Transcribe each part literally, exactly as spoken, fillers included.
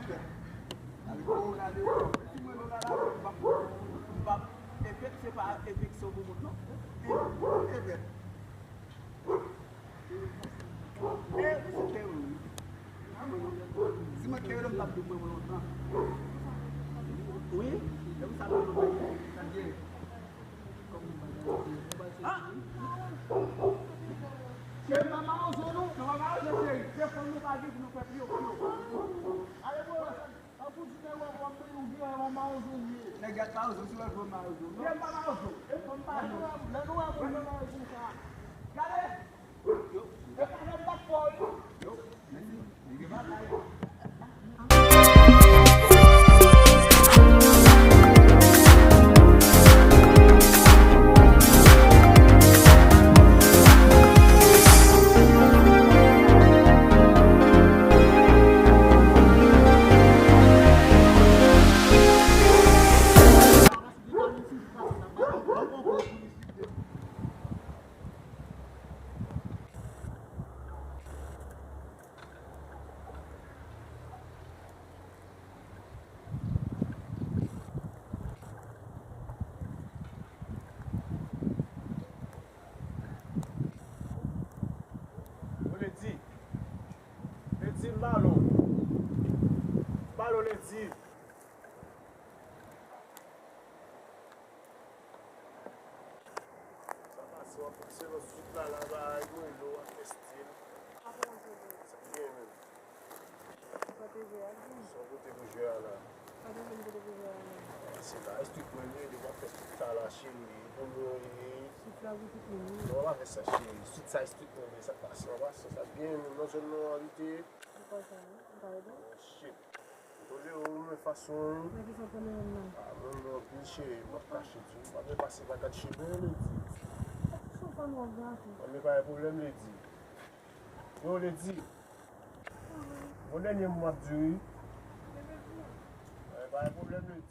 Gade, oh, gade, oh, si mwen menm la, la, m p ap, m p ap, efek, se pa efek se yon bon moun, non. E, e vre. E, se te ou. Si mwen te ou, m t ap di mwen lontan. Wi, e pou sa mwen lontan. Sa te. Ah! Cheri, pa mawozo, non. Non, pa mawozo, cheri. Se fanm nou pa gen pou nou fè pyo, pyo. Ale, bro. Tankou ti nèg wè w ap peye ou vire yon mawozo li ye. Nèg gad mawozo, si w wè l vre mawozo. Vye m pa mawozo. E fanm pa nou. Lè nou wè moun nan mawozo sa. Gade. Yo. E pa lè m bat fò wi. Yo. Mèsi. Li gen bagay. Yo, Ledi. Ledi, m ba l ou. M ba l ou, Ledi. Sa pase, w ap fè silans tout la, la, ba, yo, yo, w ap fè stil. Sa gen menm. Sa w pote pou jwe a la? Se la, estrik mwen li ye, li w ap fè tout sa la, cheri. Pou nou, e, non, w ap fè sa, cheri. Tout sa, estrik mwen li ye, sa k pase, w ap pase sa byen, menm nan zòn nan, an, li te ye. Oh, shit. Tande, ou, men fason, wi. Ah, mwen, mwen, anpil, cheri, m ap kache tou. M ap pase pa gad chemen, Ledi. Mwen, men pa gen pwoblèm, Ledi. Yo, Ledi. Bon dènye mo m ap di, wi. Eh, pa gen pwoblèm, Ledi.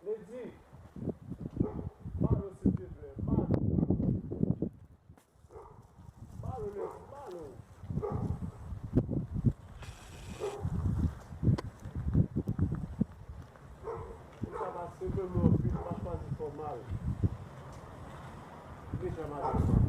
Ledi, ba l ou silvouplè, ba l ou. Ba l ou, Ledi, ba l ou. Sa pase, men mwen anpil, m pa chwazi fè w mal. Deja madanm.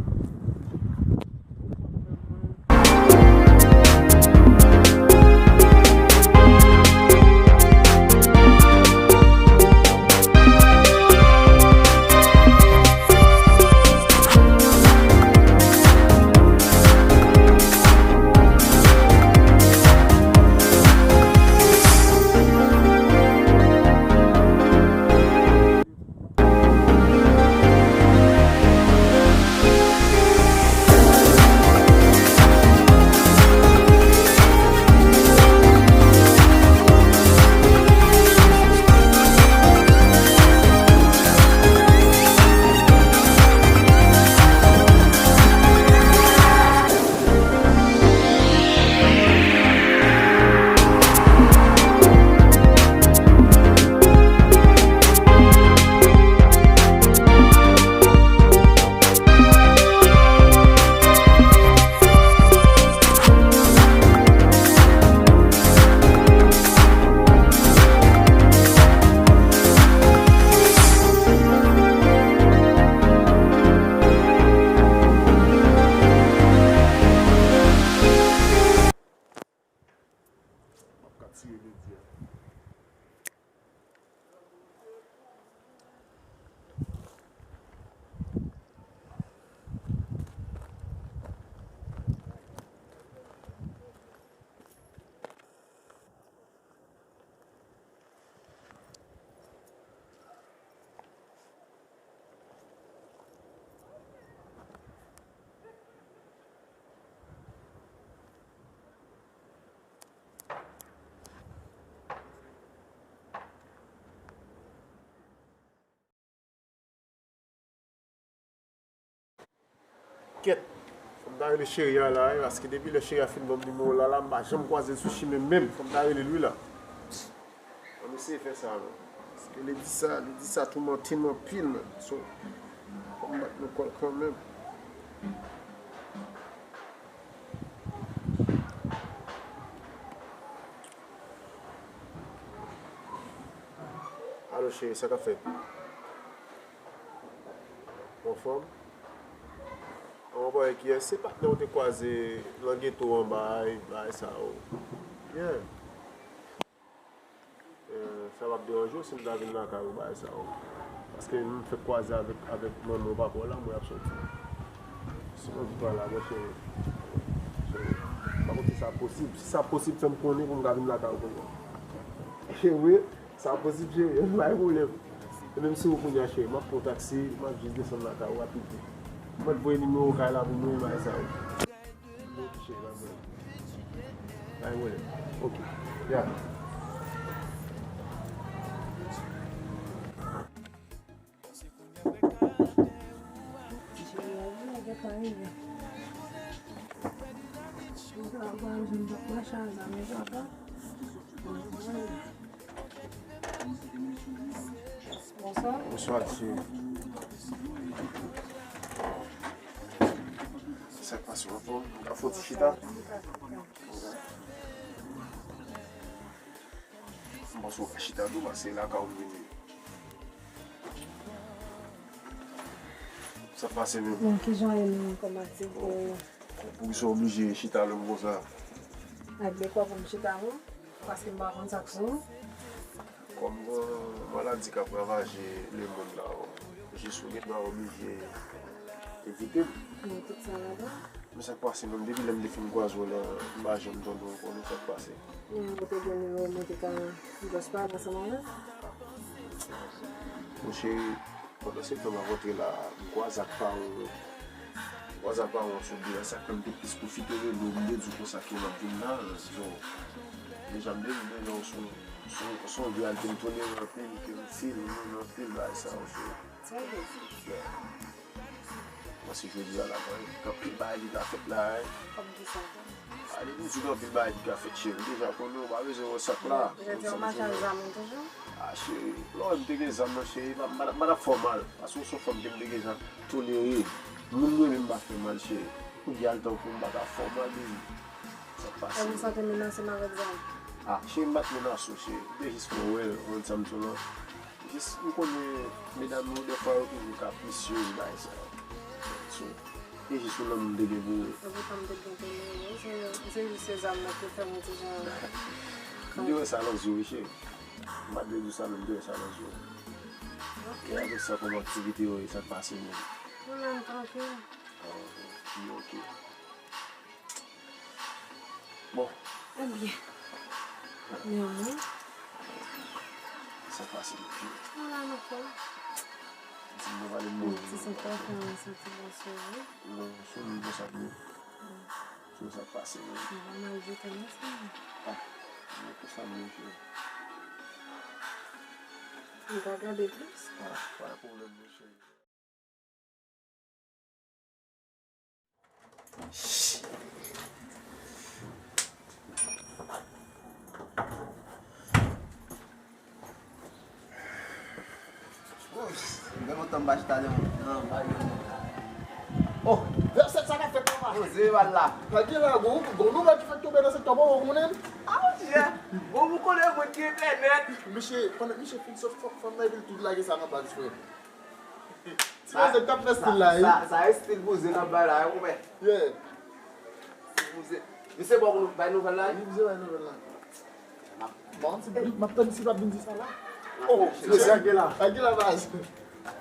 Kèt, fò m ta rele cheri a la, wi, paske depi lè cheri a fin ban m nimewo l la, la, m pa janm kwaze l sou chimen menm. Fò m ta rele l, wi, la. Ann eseye fè sa, non. Paske li di sa, li di sa toumante m anpil, man. So, fò m bat nan kò l kanmenm. Alo, cheri, sa k ap fèt? Ou anfòm? An, bòy, kiyès? Se patnè w te kwaze nan geto anba a, e bagay sa yo. Yeah. Eh, sa p ap deranje w si m ta vin lakay ou, bagay sa yo? Paske m fèk kwaze avèk, avèk manman w, papa w la, mwen ap sòti. Si w anvi pale a mwen, cheri. Cheri, m pa konn si sa posib. Si sa posib, fè m konnen pou m ka vin lakay ou kounye a. Cheri, sa posib, cheri, pa gen pwoblèm. E menm si w kounye a, cheri, m ap pran yon taksi, m ap jis desann lakay ou rapid. Mwen t voye nimewo kay la pou mwen, bagay sa yo. Ok, cheri, pa gen pwoblèm. Pa gen pwoblèm. Ok. Ya. Bonswa. Bonswa, ti. Sa k pase, w anfòm? Ou ka fè yon ti chita? M panse w ka chita tou, paske se lakay ou m vini. Sa k pase menm? Bon, kijan w ye menm kòm aktivite yo? Poukisa w oblije chita lè m konsa? Ak dekwa pou m chita, wi. Paske m pa konn sa k sou ou. Kòm gen maladi k ap ravaje lemonn la, jis ou gendwa oblije evite l. Men tout sa ladan. Men sa k pase menm, depi lè m te fin kwaze w la, m pa janm tande w ankò, men sa k pase? Men ou te gen nimewo m, ou te ka just pale ansanm avè m? Monchè, pandan se tan m ap antre la, m kwaze ak paran w. M kwaze ak paran w sou byen, sa k fè m te plis pwofite rele w, m te di w konsa ke m ap vin la, so, deja m te di w deja w se yon, se yon, se yon vye al ke m tolere anpil, ke m fil, m renmen anpil bagay sa yo, so. Sa vle di? Yeah. Paske jodi a la, gen anpil bagay ki ka fèt la, hein. Kòm kisa? A, li di w gen anpil bagay ki ka fèt, cheri. Deja konnen w pa bezwen wè sa k la. Jodi a w mache ak zam ou toujou? A, cheri, lè w wè m te gen zam nan, cheri, m pa, m pa, m pa t ap fè w mal. Paske w se yon fanm ke m te gentan tolere. Moun mwen menm pa fè mal, cheri. Pou di al tankou m pa ka fè w mal, baby. Sa k pase? Èske w santi w menase m avèk zam? A, cheri, m pa t menase w, cheri. M te jis fè w wè, w konn sa m di w lan. Jis, m konnen medam yo, dèfwa, yo toujou kaprisyez, bagay sa yo. So, e jis yon lanmou m te gen pou ou. E poutan m te byen tolere w, se, se jis se zam nan ki fè m yon ti jan. M te wè sa nan zye w, wi, cheri. M pa t vle di w sa, men m te wè sa nan zye w. Ok. E avèk sa, kòman aktivite yo ye, sa k pase menm? Mwen menm, trankil. Ah, ok, ok. Bon. Ebyen. Men mwen. Sa pase depi. Mwen la nan fòm. Di m nou pale m. Ti san pafè, mwen santi bon sou ou. Non, sou mwen konsa tou. Sou sa pase, non. Mwen pa mal ditou, non, sa. Ah, mwen konsa, mwen, cheri. Mwen pa gade plis. Ah, pa gen pwoblèm, non, cheri. Gen lontan m pa chita nan, nan bagay yo. Oh, Vèsèt, sa k ap fèt, papa? Poze bal la. Gade la, gon, gon nouvèl ki fèk tonbe nan sektè, bon, ou konnen? Ah, monchè. Bon, ou konnen moun ki entènèt. Misye, pandan misye fin sot, fòk fanm nan epi l tou lage sa nan baz, frè. Ti Jose k ap fè stil la, wi. Sa, sa, sa e stil Bouzen k ap bay la, wi, konpè. Yeah. Stil Bouzen. Misye ba w bay nouvèl la, wi. Wi, misye bay nouvèl la. M ap, m ap tann si l ap vin di sa la. Oh, Jose, lage la. Lage la, baz.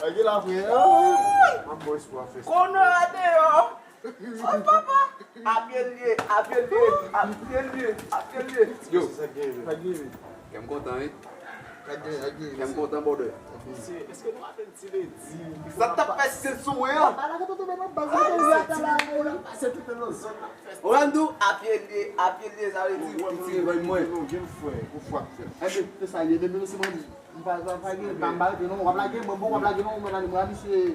Lage la, frè. M ap ba w espwa fè stil. Konnen a deyò. Oh, papa! Apye l ye, apye l ye, apye l ye, apye l ye. Yo. Kè m kontan, wi. Kè m kontan, brother. Mesye, èske nou pa fè l ti ledi? Sa t ap fè stil sou mwen an? Orlando, apye l ye, apye l ye, sa vle di, piti revanj mwen. Ebyen, se sa l ye, men, men, se mwen di. M pa, pa, pa gen, pa, m pa rete non, w ap lage, mwen, bon, w ap lage non, mwen, mwen, mwen, misye.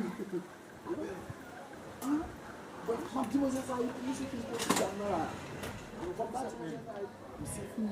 Bon, m ap di manzè sa, li se fin pran ti dam nan la. Bon, m ap di manzè sa, li se fin,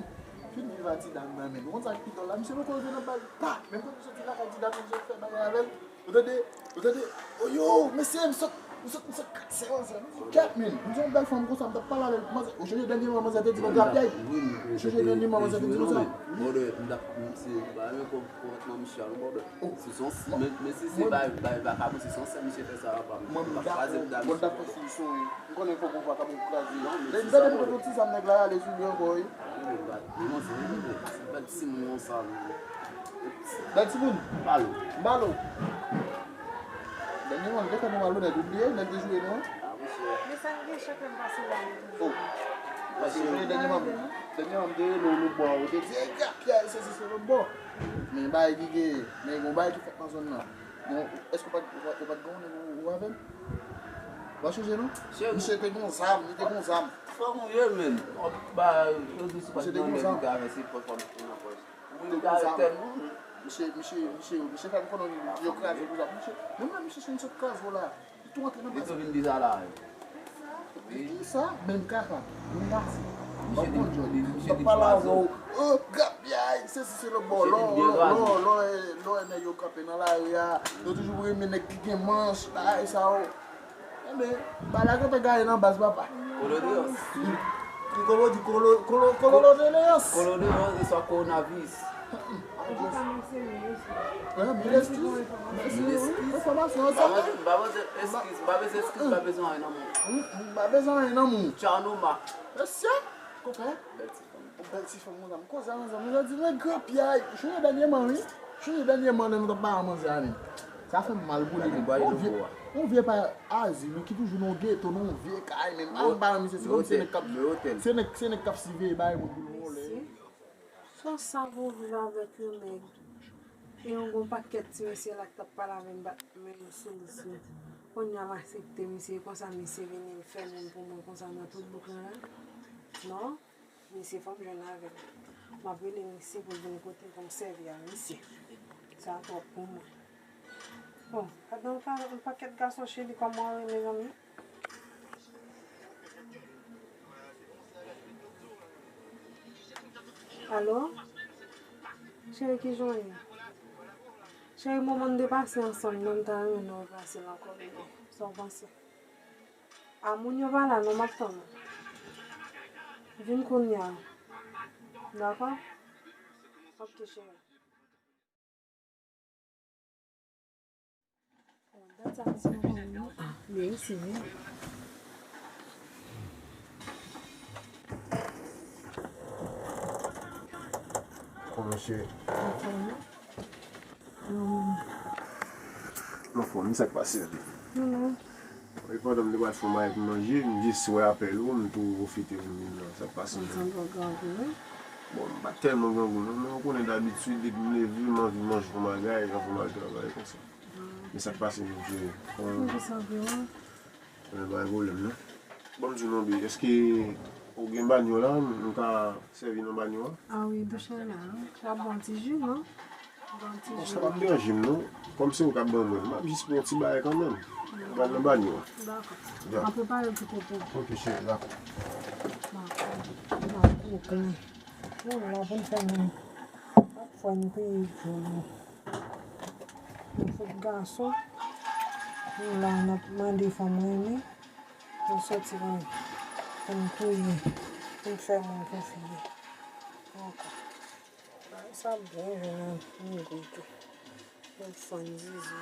fin viv a ti dam nan, men. Ou konn sa k pi dòl la, misye poko rive nan bal, pa! Menm kote m soti lakay ti dam nan, misye fè bagay avè l. Ou tande? Ou tande? Oh, yo, mesye, m sot, m sot, m sot kat sèman sa. M di, kat, men. M di, yon bèl fanm konsa, m t ap pale avè l. Manzè, ou chonje dènyèman, manzè te di nou grapyay? Ou chonje dènyèman, manzè te di nou sa? Brother, m t ap, m, se, m pa renmen kò-, kòmantman misye a, non, brother. Oh. Se son, men, men si se bay, bay vakabon, se son sèl misye fè sa, papa. Mwen, m dakò, mwen dakò si l sonje. M konnen fòk yon vakabon kraze. Non, men si sa, brother. Depi m tande ti zam nèg la ale sou li ankò, wi. Wi, men bat, men non, se, se bat timoun konsa, men. Bèl timoun. Balo. Balo. Dènyèman, li te fè nou mal onèt, ou bliye, lè l te joure nou an? Ah, mesye. Men sa n gen chak lè m pase la, li toujou. Oh. Paske ou konnen dènyèman, dènyèman, m te rele w lòt bò, ou te di, "Ey, grapyay, sesi, se lòt bò." Men bagay ki gen, men gen yon bagay ki fèt nan zòn nan. Bon, èske ou pa t, ou pa, ou pa t gen yon nèg ou, ou avè l? Ou pa chonje, non? Misye te gen yon zam, li te gen yon zam. Fòk ou ye, men. Ba, yo di si ou pa t gen yon nèg ou te avè, se fòk ou nan pòch. Misye, misye, misye, misye fè m konnen yo kraze pou zam. Misye, menm lè misye sot kraze w la, li tou antre nan baz. Li tou vin di sa la. Wi. Li di sa, menm kaka, menm pase. Misye di, misye di pale avè w, oh, grapyay, sesi se lòt bò, lò, lò, lò, lò, lè nèg yo kanpe nan lari a, yo toujou renmen nèg ki gen manch, bagay sa yo. Enben, bagay la gentan gaye nan baz, papa. Koloneyans. Ki kolo di kolo, kolo, koloneyans? Koloneyans, e swa kowonaviris. An tou ka, mèsi, mèsi. Mil eskiz. Mèsi, wi. Enfòmasyon an sa. M pa bezwen eskiz, m pa bezwen eskiz, m pa bezwen anyen nan moun. M pa bezwen anyen nan moun. Tchano ma. Mesye, konpè. Bèl ti fanm. Bèl ti fanm konsa, m koze a manzè, manzè di, "Men grapyay." Ou chonje dènyèman, wi. Ou chonje dènyèman, lè nou t ap pale a manzè a, men. Sa fè m mal pou li, men. Yon vye, yon vye pa azi, wi, ki toujou nan yon geto, nan yon vye kay, men. M pa, m pa nan misye, se kòm se nèg k ap, se nèg, se nèg k ap siveye bay moun pou l vòlè. Mesye, se sa pou viv avèk yon nèg. E yon gon pakèt ti mesye la k t ap pale avè m, bat men yo sou li sou. Kounye a m aksepte misye, konsa misye vini l fè moun pou mwen konsa nan tout bouk lan la. Non. Misye, fò m jwenn avè l. M ap rele misye pou l vin kote m pou m sèvi a misye. Sa twòp pou mwen. Bon, adan yon pa-, yon pakèt gason cheri kòman w ye, mezanmi? Alo? Cheri, kijan w ye? Cheri, moman n te pase ansanm nan, m ta renmen nou repase l ankò, bebe. Sa w panse? A, moun yo pa la non, m ap tann ou. Vin kounye a. Dakò? Ok, cheri. Dat sa misye pa konn non. Ah, li resi vre. Kòman cheri? Anfòm, non? Anfòm, sa k pase? Non, non. E pandan m te pral fè yon bagay pou manje, m jis wè apèl ou, m tou pwofite m vin nan. Sa k pase? Sa pa grangou, wi. Bon, m pa tèlman grangou, non, men ou konnen dabitid, depi m leve, m anvi manje yon bagay, anvan m al travay konsa. Men sa k pase, menm cheri? Mwen te santi w. Men pa gen pwoblèm, non. Ban m di w non, bebe, èske ou gen banyo la? M ka sèvi nan banyo a? A wi, douch la la, wi. W ap bwè yon ti ji, non? Bwè yon ti ji. Bon, sa p ap deranje m, non. Kòm se ou k ap ban mwen, m ap jis pran yon ti bagay kanmenm. M pral nan banyo a. Dakò. M ap prepare l tou pou ou. Ok, cheri, dakò. Dakò. Dakò, ok. Nou la pou n fè moun. Ap fè n peye djòl. Nou fout gason. Nou la, n ap mande fanm renmen. Nou sòti pou n, pou n touye, pou n fè moun konfye. Ankò. Bagay sa byen jwenn an nigre tou. Yon fann zizi.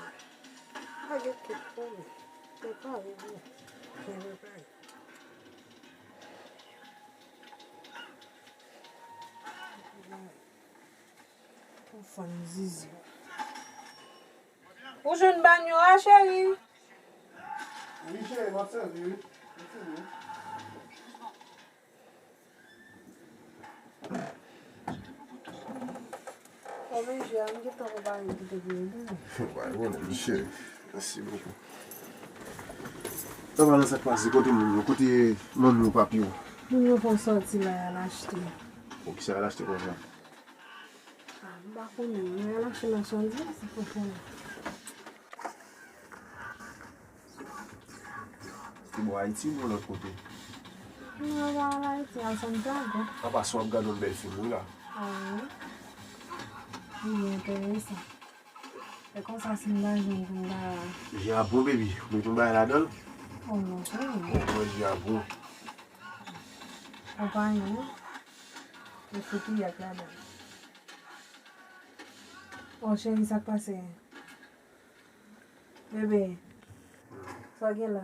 Pa gen kèk fanm. Prepare byen. Byen prepare. Yon fann zizi. Ou jwenn banyo a, cheri? Wi, cheri, m ap sèvi, wi. M fini. Bon, men, cheri, m gentan konpare kite pou ou, wi. Pa gen pwoblèm, cheri. Mèsi bokou. Sa pa nan sa k pase, kote moun yo, kote manmi w, papi w? Moun yo fè w sòti la, y al achte. Bon, kisa y al achte konsa? Ah, m pa konnen, men y al achte machandiz, se pou konnen. Te bò Ayiti oubyen lòt kote? Non, y al Ayiti, y al Santiago. Apa si w ap gade yon bèl fim wi la. Ah wi. Li enteresan. E konsa si m ta jwenn pou m ta. Ji a bon, baby. Ou met yon bagay ladan l? Oh non, cheri. Bon, mwen ji a bon. Konpayi, wi. E fouti y ap ladan l. Oh, cheri, sa k pase? Bebe, sa w gen la?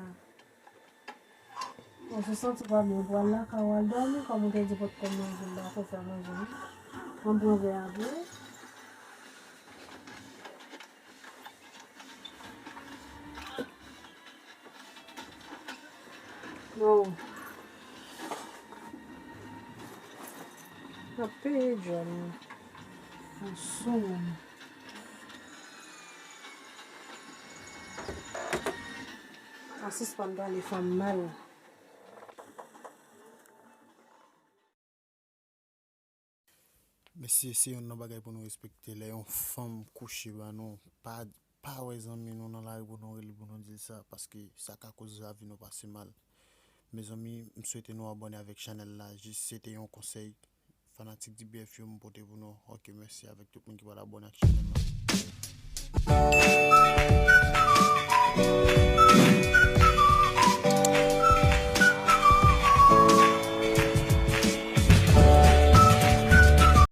Bon, si w santi w pa byen, ou pral lakay ou al dòmi, kòm ou te di w potko manje, m pa ko fè manje, non. Ann pran vè a pou ou. Oh. N ap peye djòl. Ann sou moun. Sa sispann pale fanm mal. Mesye, se youn nan bagay pou nou respekte. Lè yon fanm kouche ba nou, pa, pa wè zanmi nou nan lari pou nou rele pou nou di l sa, paske sa ka koz lavi nou pase mal. Mezanmi, m swete nou abòne avèk chanèl la. Jis se te yon konsèy fanatik D B F yo m pote pou nou. Ok, mèsi avèk tout moun ki pral abòne ak chanèl la.